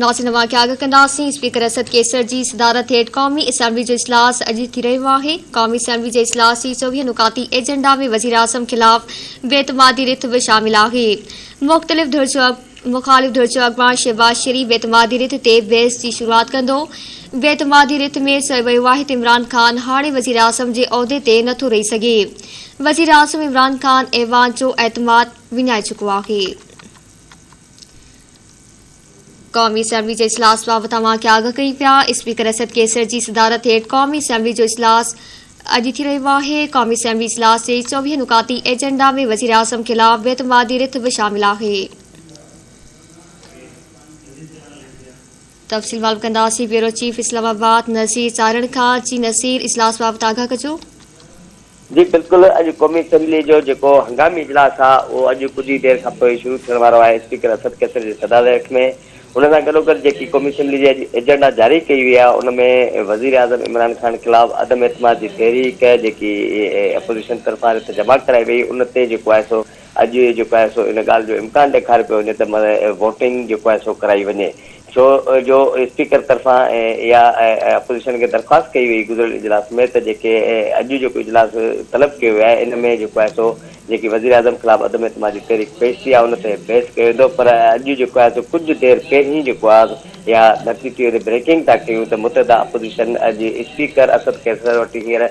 ناظرين اوهان کي آگاهه ڪنداسين اسپيڪر اسد قيصر جي صدارت هيٺ قومي اسيمبلي جو اجلاس اڄ ٿي رهيو آهي قومي اسيمبلي جي اجلاس جي 24 نڪاتي ايجنڊا ۾ وزيراعظم خلاف بي اعتمادي رٿ به شامل آهي مختلف ڌر جو مخالف ڌر جو اڳواڻ شهباز شريف بي اعتمادي رٿ تي بحث جي شروعات ڪندو بي اعتمادي رٿ ۾ چيو ويو آهي ته عمران خان هاڻي وزيراعظم جي عهدي تي نٿو رهي سگهي وزيراعظم عمران خان ايوان جو اعتماد وڃائي چڪو آهي. قومي اسيمبلي جي اجلاس بابت اوهان کي آگاهه ڪيون پيا، اسپيڪر اسد قيصر جي صدارت هيٺ قومي اسيمبلي جو اجلاس اڄ ٿي رهيو آهي، قومي اسيمبلي اجلاس جي 24 نڪاتي ايجنڊا ۾ وزيراعظم خلاف بي اعتمادي رٿ به شامل آهي. تفصيل معلوم ڪنداسين بيورو چيف اسلام آباد نذير چارڻ کان، جي نذير اجلاس بابت آگاهه ڪجو. جي بلڪل اڄ قومي اسيمبلي جو جيڪو هنگامي اجلاس آ اهو اڄ ڪجهه ئي دير کان پوء شروع ٿيڻ وارو آهي اسپيڪر اسد قيصر جي صدارت ۾ ان سان گڏوگڏ جيڪي قومي اسيمبلي جي اڄ ايجنڊا جاري ڪئي وئي آ ان ۾ وزيراعظم عمران خان خلاف عدم اعتماد جي تحريڪ جيڪي اپوزيشن طرفان رٿ جمع ڪرائي وئي ان تي جيڪو آهي سو اڄ جيڪو آهي سو ان ڳالهه جو امڪان ڏيکاريو پيو وڃي ته ووٽنگ جيڪو آهي سو ڪرائي وڃي ڇو جو اسپيڪر طرفان اها اپوزيشن کي درخواست ڪئي وئي گذريل اجلاس ۾ ته جيڪي اڄ جيڪو اجلاس طلب ڪيو ويو آهي ان ۾ جيڪو آهي سو جيڪي وزيراعظم خلاف عدم اعتماد جي تحريڪ پيش ٿي آهي ان تي بحث ڪيو ويندو پر اڄ جيڪو آهي سو ڪجهه دير پهرين جيڪو آهي اها ڌرتي ٽي وي تي بريڪنگ ٿا ڪيون ته متحده اپوزيشن اڄ اسپيڪر اسد قيصر وٽ هينئر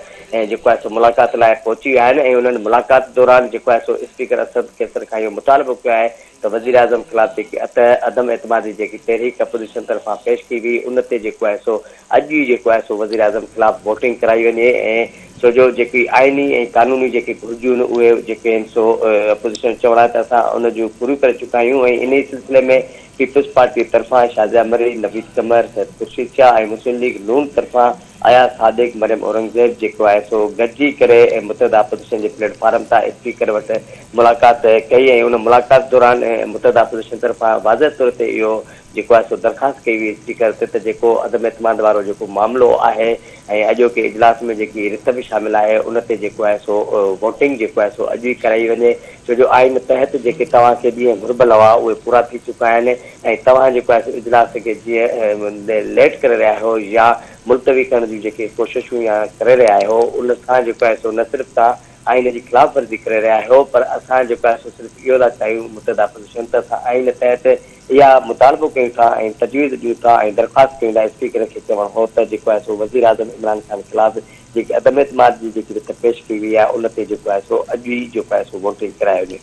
جيڪو آهي سو ملاقات لاء پهچي ويا آهن ۽ انهن ملاقات دوران جيڪو آهي سو اسپيڪر اسد قيصر کان اهو مطالبو ڪيو آهي ته وزيراعظم خلاف جيڪي عدم اعتماد جي جيڪي تحريڪ اپوزيشن طرفان پيش ڪئي وئي ان تي جيڪو آهي سو اڄ ئي جيڪو آهي سو وزيراعظم خلاف ووٽنگ ڪرائي وڃي ۽ ڇو جو جيڪي آئيني ۽ قانوني جيڪي گهرجون اهي جيڪي آهن سو اپوزيشن جو چوڻ آهي ته اسان ان جون پوريون ڪري چڪا آهيون ۽ انهي سلسلي ۾ پيپلز پارٽي طرفان شازيه مري، نويد قمر، سيد خورشيد شاهه ۽ مسلم ليگ نون طرفان اياز صادق، مريم اورنگزيب جيڪو آهي سو گڏجي ڪري متحده اپوزيشن جي پليٽ فارم تان اسپيڪر وٽ ملاقات ڪئي ۽ ان ملاقات دوران متحده اپوزيشن طرفان واضح طور تي اهو جيڪو آهي سو درخواست ڪئي وئي اسپيڪر تي ته جيڪو عدم اعتماد وارو جيڪو معاملو آهي ۽ اڄوڪي اجلاس ۾ جيڪي رٿ به شامل آهي ان تي جيڪو آهي سو ووٽنگ جيڪو آهي سو اڄ ئي ڪرائي وڃي ڇو جو آئين تحت جيڪي توهان کي ڏينهن گهربل هئا اهي پورا ٿي چڪا آهن ۽ توهان جيڪو آهي سو اجلاس کي جيئن ليٽ ڪري رهيا آهيو يا ملتوي ڪرڻ جون جيڪي ڪوششون يا ڪري رهيا آهيو ان سان جيڪو آهي سو نه صرف توهان آئين جي خلاف ورزي ڪري رهيا آهيو پر اسان جيڪو آهي سو صرف اهو ٿا چاهيون متحده اپوزيشن ته اسان آئين تحت اها مطالبو ڪيون ٿا ۽ تجويز ڏيون ٿا ۽ درخواست ڪيون ٿا اسپيڪر کي چوڻ هو ته جيڪو آهي سو وزيراعظم عمران خان خلاف جيڪي عدم اعتماد جي جيڪي رٿ پيش ڪئي وئي آهي ان تي جيڪو آهي سو اڄ ئي جيڪو آهي سو ووٽنگ ڪرائي وڃي.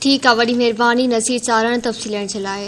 ٺيڪ آ وڏي مھرباني نصير چارڻ تفصيل ڏيڻ جي لاء.